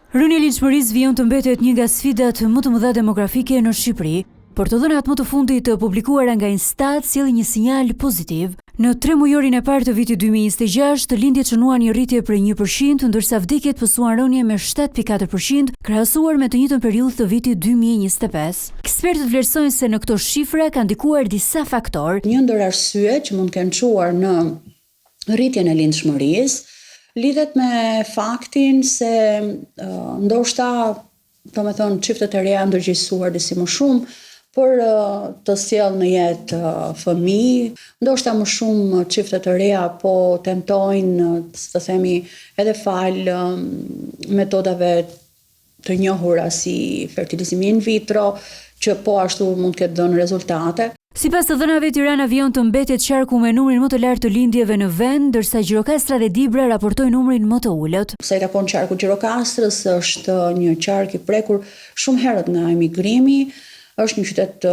Rënia e lindshmërisë vijon të mbetet një nga sfidat më të mëdha demografike në Shqipëri, por të dhënat më të fundit të publikuara nga INSTAT sjellin një sinjal pozitiv. Në tremujorin e parë të vitit 2026, lindjet shënuan një rritje prej 1%, ndërsa vdekjet pësuan rënie me 7.4% krahasuar me të njëjtën periudhë të vitit 2025. Ekspertët vlerësojnë se në këto shifra kanë ndikuar disa faktorë. Një ndër arsyet që mund të kenë çuar në rritjen e lindshmërisë lidhet me faktin se ndoshta, domethënë, çiftet e reja janë ndërgjegjësuar disi më shumë për të sjellë në jetë fëmijë, ndoshta më shumë çifte të reja po tentojnë, të themi, edhe falë metodave të njohura si fertilizimi in vitro, që po ashtu mund të ketë dhënë rezultate. Sipas të dhënave, Tirana vijon të mbetet qarku me numrin më të lartë të lindjeve në vend, ndërsa Gjirokastra dhe Dibra raportojnë numrin më të ulët. Sa i takon qarkut Gjirokastrës, është një qark i prekur shumë herët nga emigrimi, është një qytet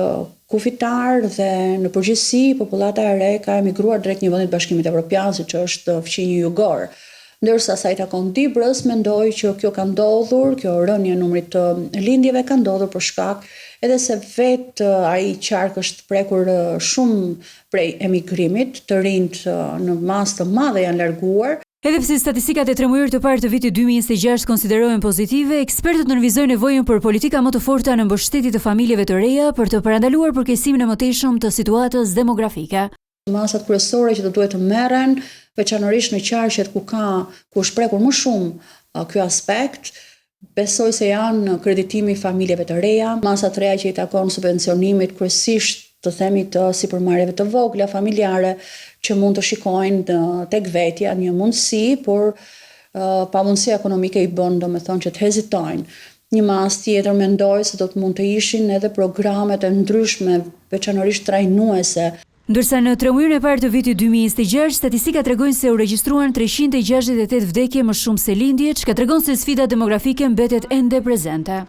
kufitar dhe në përgjithësi popullata e re ka emigruar drejt një vendi të Bashkimit Evropian, siç është fqinji jugor. Ndërsa sa i takon Dibrës, mendoj që kjo ka ndodhur, kjo rënie e numrit të lindjeve ka ndodhur për shkak edhe se vetë ai qark është prekur shumë prej emigrimit, të rinjtë në masë të madhe janë larguar. Edhe pse statistikat e tremujorit të parë të vitit 2026 konsiderohen pozitive, ekspertët nënvizojnë nevojën për politika më të forta në mbështetje të familjeve të reja për të parandaluar përkeqësimin e mëtejshëm të situatës demografike. Masat kryesore që do duhet të merren, veçanërisht në qarqet ku ka, ku është prekur më shumë ky aspekt, besoj se janë kreditimi i familjeve të reja, masa të reja që i takon subvencionimit kryesisht të themi të sipërmarrjeve të vogla familjare që mund të shikojnë tek vetja një mundësi, por pamundësia ekonomike i bën domethënë që të hezitojnë. Një masë tjetër mendoj se do të mund të ishin edhe programet e ndryshme, veçanërisht trajnuese. Ndërsa në tremujorin e parë të vitit 2026, statistikat tregojnë se u regjistruan 368 vdekje më shumë se lindje, çka tregon se sfida demografike mbetet ende prezente.